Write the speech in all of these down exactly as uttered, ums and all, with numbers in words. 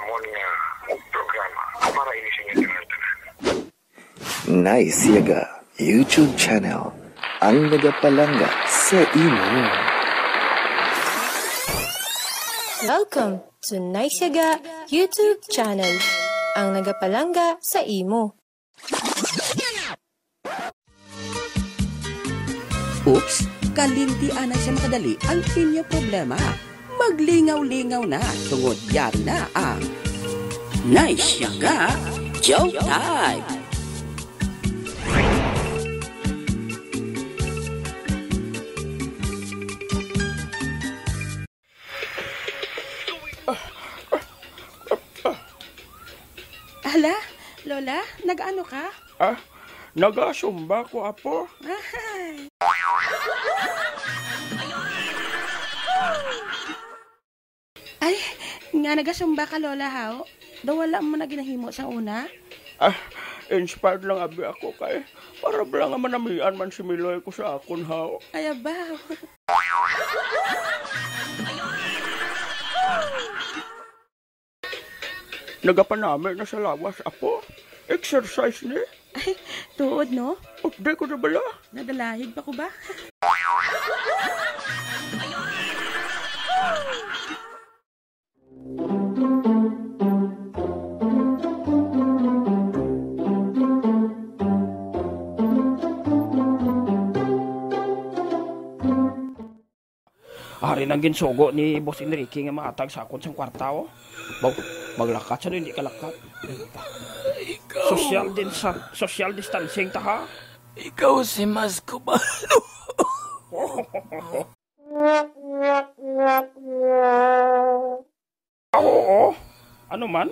Amon nga programa para ini sa inyo tanan-tanan. Nice Yaga YouTube channel, ang nagapalangga sa imo. Welcome to Nice Yaga YouTube channel, ang nagapalangga sa imo. Oops, kalinti anay sa makadali ang inyo problema. Maglingaw-lingaw na tungod yari na ang Nice Yaga Joke Time. Hala, Lola, nag-ano ka? Ah, nagasumba ko, apo. Ay. Ay, nga nagasumba ka, Lola, haw? Daw wala mo na ginahimo sang una? Ah, inspired lang abi ako kay para bala nga manamian man si Miloy ko sa akon, haw. Ay, abaw. Nagapanami na sa lawas, apo. Exercise ni. Ay, tuod, no? Upday ko na bala. Nadalahig pa ko ba? Ari nang ginsugo ni Boss Enrique nga maatag sa akon sang kwarta, oh. Baw, maglakat siya, no, hindi ka lakat. Ikaw. Social din sa, social distancing ta, ha? Ikaw si Mas Cubano. Ah, oo. Ano man?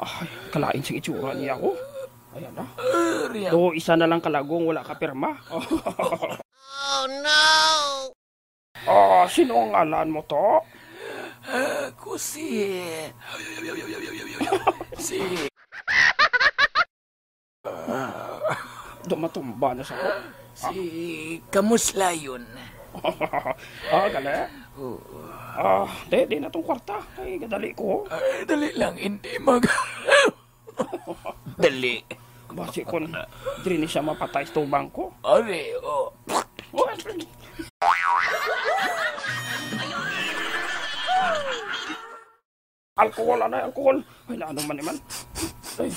Ay, kalain sing itsura niya, oh. Ayan na. Ari, ah. Do, isa na lang kalagong wala ka pirma. Oh, no! Ah, sino ang ngalan mo to? Ako si, si, ah, dumatumba na sa ko. Si Kamuslayon. Ah, gali? Oo. Ah, di, di na tong kwarta. Ay, kadali ko. Ay, dali lang, hindi mag- Dali. Basi kon diri ni siya mapatay sa tubang ko. Ari, oh. Alcohol, anay, alcohol. Ay, naano man ni man. Ay,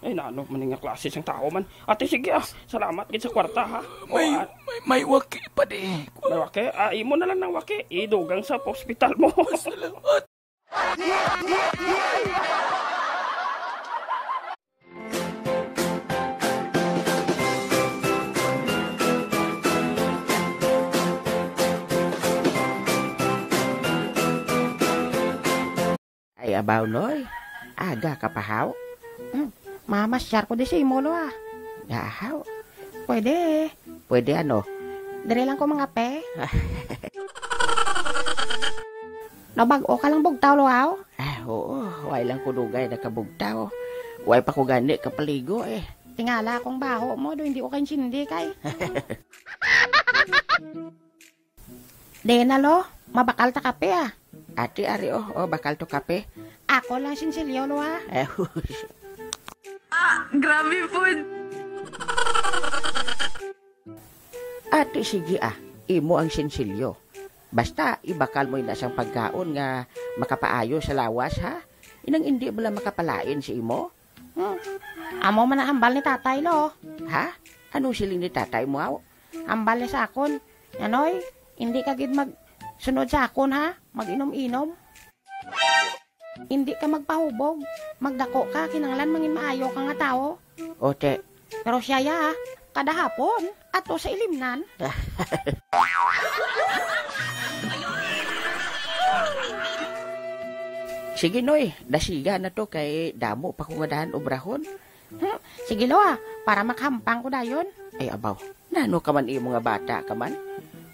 ay, naano man ni nga klase sang tao man. Ate, sige, ah. Salamat gid sa kwarta, ha. May, O, ah, may, may waki pa di. May waki? Ah, imo na lang ng waki. Idugang sa ospital mo. Salamat. Ay, abaw, Noy. Aga ka pa, haw? Hmm, mamasyar ko di sa imo, lo, ah. Gahaw. Pwede. Pwede, ano? Diri lang ko mangape. Nabag-o ka lang bugtaw, lo, haw? Ah, oo. Way lang ko dugay nakabugtaw. Way pa ko gani kapaligo, eh. Tingala akong baho mo, do hindi ko kainsindi kay. Di na, lo. Mabakal ta kape, ah. Ati, ari, oh, oh, bakal to kape. Ako lang sinsilyo, lo, ah. Eh, Ah, grabe food. Ati, sige, ah. Imo ang sinsilyo. Basta, ibakal mo ina sang pagkaon nga makapaayo sa lawas, ha? Inang indi mo lang makapalain si imo? Hmm. Amo man ang hambal ni tatay, lo. Ha? Ano siling ni tatay mo, aw? Hambal niya sa akon, "Nanoy, indi ka gid magsunod sa akon, ha? Mag-inom-inom. Indi ka magpahubog. Magdako ka, kinahanglan mangin maayo ka nga tawo." O, te. Pero siya, ya, kada hapon, ato sa ilimnan. Sige, Noy, dasiga na to kay damo pa ko nga dahan obrahon. Hmm, sige, lo, ah, para makahampang ko dayon. Ay, abaw, nano ka man imo nga bata ka man?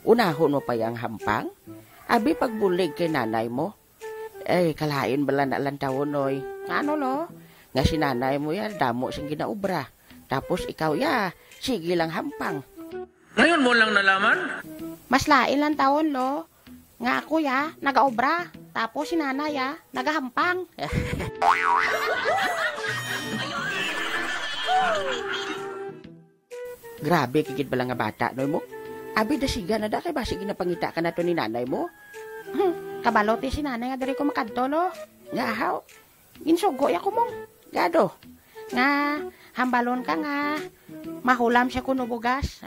Unahon mo pa yang hampang? Abi pagbulig kay nanay mo. Ay, kalain bala na lantawon, oy. Ngano, lo? Nga si nanay mo ya, damo sing ginaobra. Tapos ikaw ya, sige lang hampang. Ngayon mo lang nalaman? Mas lain lantawon, lo. Nga ako ya, nagaobra. Tapos si nanay, ah, nagahampang. Grabe, kigid bala nga bata, no, mo? Abi, dasiga na da, kay basi ginapangita ka nato ni nanay mo. Hmm, kabalo ti si nanay nga diri ko makadto, lo. Nga, haw? Ginsugo ya ko, mong. Gado. Nga, hambalon ka nga mahulam siya kuno bugas.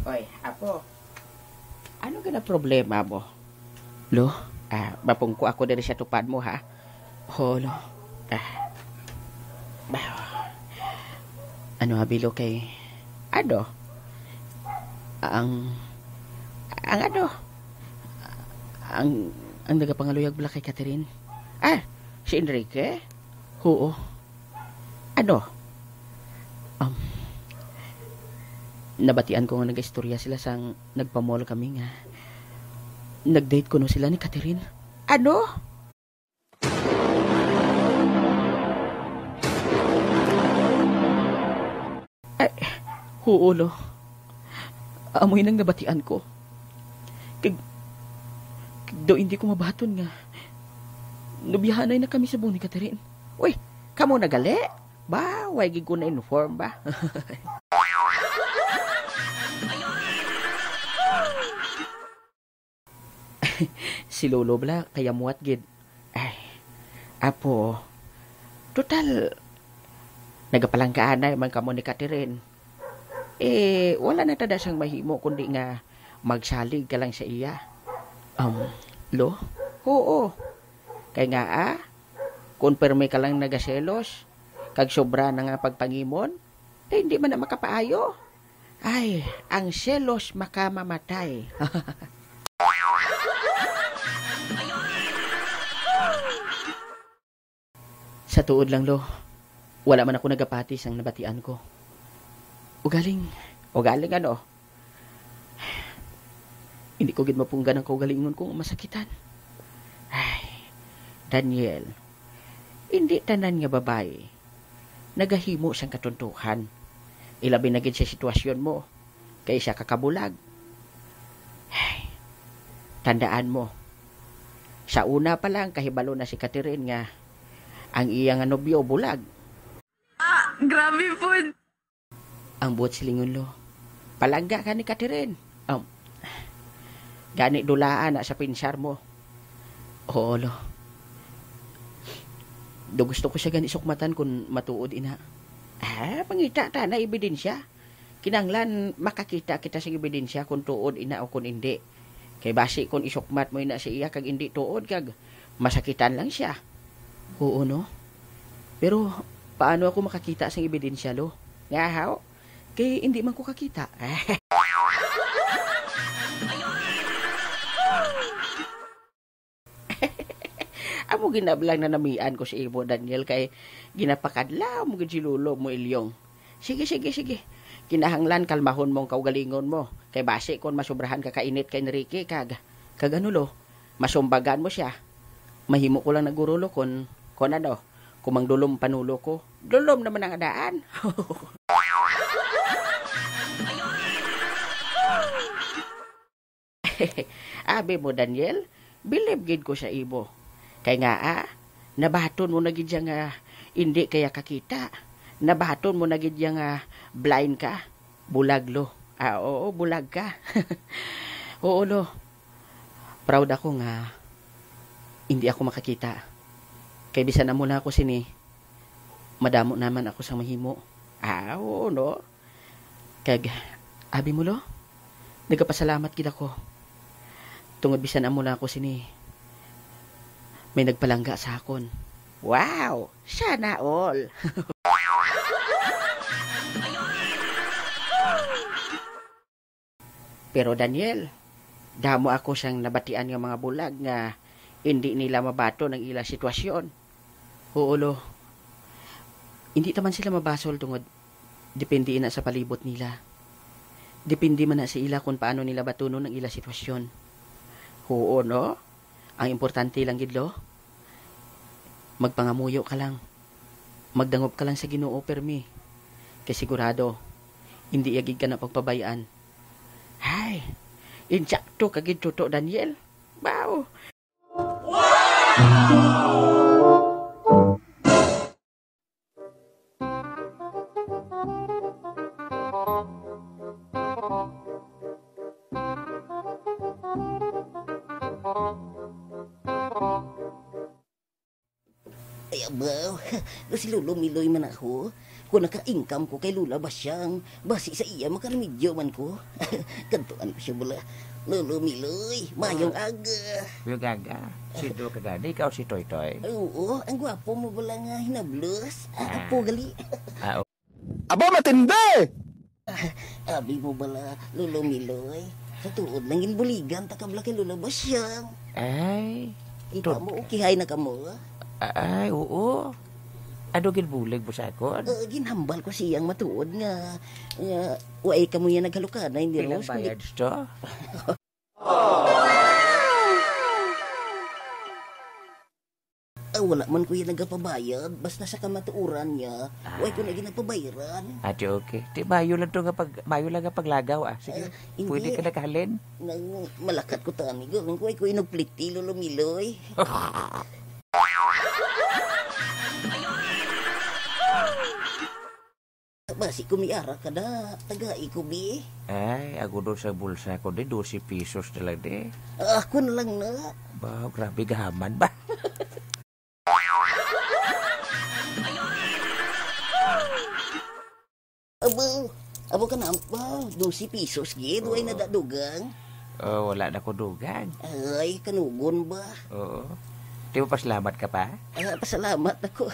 Oy, apo. Ano gina problema mo? Lo, ah, mapungko ako diri sa tupad mo, ha? Ho, lo. Ah. Bah. Ano, abi, lo, kay ano? Ang, ang ano? Ang, ang nagapangaluyag bala kay Catherine? Ah, si Enrique? Huo. Ano? Um, nabatian ko nga nag-istorya sila sang nagpa-mall kami nga nag-date kuno sila ni Catherine. Ano? Ay, huo, lo. Amoy nang nabatian ko. Kag, kag daw hindi ko mabaton nga nobyahanay na kami subong ni Catherine. Uy, kamo na gali? Ba, way gid ko na-inform ba? Si Lolo bala, kaya muwat gid. Ay, apo, total, nagapalanggaanay man kamo ni Catherine. Eh, wala na tada sang mahimo kundi nga magsalig ka lang sa iya. Um, lo? Oo. Kay nga, ah, kung permi ka lang nagaselos, kag sobra na nga pagpangimon, eh, hindi man na makapaayo. Ay, ang selos makamamatay. Sa tuod lang, lo, wala man ako nagapati sang nabatian ko. Ugaling, ugaling ano? Hindi ko gid mapunggan ang kaugalingon ko nga masakitan. Ay, Daniel, hindi tanan nga babayi nagahimo sang katuntuhan. Ilabi na gid sa sitwasyon mo, kay isa ka kabulag. Ay, tandaan mo, sa una pa lang kahibalo na si Catherine nga ang iya nga nobyo bulag. Ah, grabe pud. Ang buot silingon, lo. Palangga ka ni Catherine. Um, gani dulaan na sa pinsar mo. Oo, lo. Do gusto ko siya gani sukmatan kung matuod ina. Ah, pangita ta na ebidensya. Kinahanglan makakita kita sing ebidensya kung tuod ina o kung indi. Kay basi kung isukmat mo ina sa iya kag indi tuod kag masakitan lang siya. Oo, no? Pero paano ako makakita sing ebidensya, lo? Nga, haw? Kay indi man ko kakita. Amo ginablang na namian ko sa imo, Daniel, kay ginapakadlaw mo gid si Lolo mo, Ilyong. Sige, sige, sige. Kinahanglan kalmahon mo ang kaugalingon mo, kay basi kon masobrahan ka kainit kay Enrique, kag, kag ano, lo, masumbagan mo sia. Mahimo ko lang naguro, lo, kon, kon ano, kung mangdulom panulo ko. Dulom naman ang daan. Abi mo, Daniel, bilib gid ko sa imo. Kay nga, ah, nabaton mo na gid siya nga indi kaya kakita. Nabaton mo na gid siya nga blind ka. Bulag, lo. Ah, oo, bulag ka. Oo, lo. Proud ako nga indi ako makakita. Kay bisan amo na ako sini, madamo naman ako sang mahimo. Ah, oo, no? Kag, abi mo, lo? Nagapasalamat gid ako. Tungod bisan amo lang ako sini, may nagpalangga sa akon. Wow! Sana all! Pero, Daniel, damo ako sang nabatian nga mga bulag nga indi nila mabaton ang ila sitwasyon. Oo, lo. Indi ta man sila mabasol tungod depende ina sa palibot nila. Depende man na sa ila kung paano nila batunon ang ila sitwasyon. Oo, no? Ang importante lang gid, Lo, magpangamuyo ka lang. Magdangop ka lang sa Ginoo, permi. Kay sigurado, hindi iya gid ka na pagpabay-an. Hay, insakto ka gid, Toto Daniel. Wow! Ay, abaw. Nga si Lolo Miloy man ako. Kung naka-income ko kay Lola Basyang, basi sa iya makaremedyo man ko. Kadtuan ko siya bala. Lolo Miloy, mayong aga. Mayong aga. Sido ka gani, ikaw si Toy Toy? Oo, ang gwapo mo bala nga hinablos. Ah, ah, apo gali. Ah, o- Aba, matindi! Abi mo bala, Lolo Miloy? Sa tuod lang, ginbuligan ta ka bala kay Lola Basyang. Ay, kita mo, okay, hay na kamo. Ay, oo. Ano ginbulig mo sa akon? Ah, ginhambal ko siyang matuod nga, nga, wa kamo niya naghalukanay ni Rose. Ilang bayad to? Ah, wala man ko iya nagapabayad, basta sa kamatuoran niya, ah, way ko na ginapabayran. Ah, di okay. Di mayo lang to nga pag-, mayo lang nga paglagaw, ah. Sige, ah, hindi, pwede ka nakahalin. Nang malakat ko tani, galing ko, ay ko inugpliti, Lolo Miloy. Basi ko may ara ka na, tagai ko, bi. Ay, ako do sa bulsa ko, di, dose pesos na lang, di. Ah, ako na lang na. Ba, grabe gahaman ba? Abo, abo ka na ba? Dose pesos, gid, way na da dugang. Oh, wala na ko dugang. Ay, kanugon ba? Oo. Di mo pasalamat ka pa? Ah, pasalamat ako.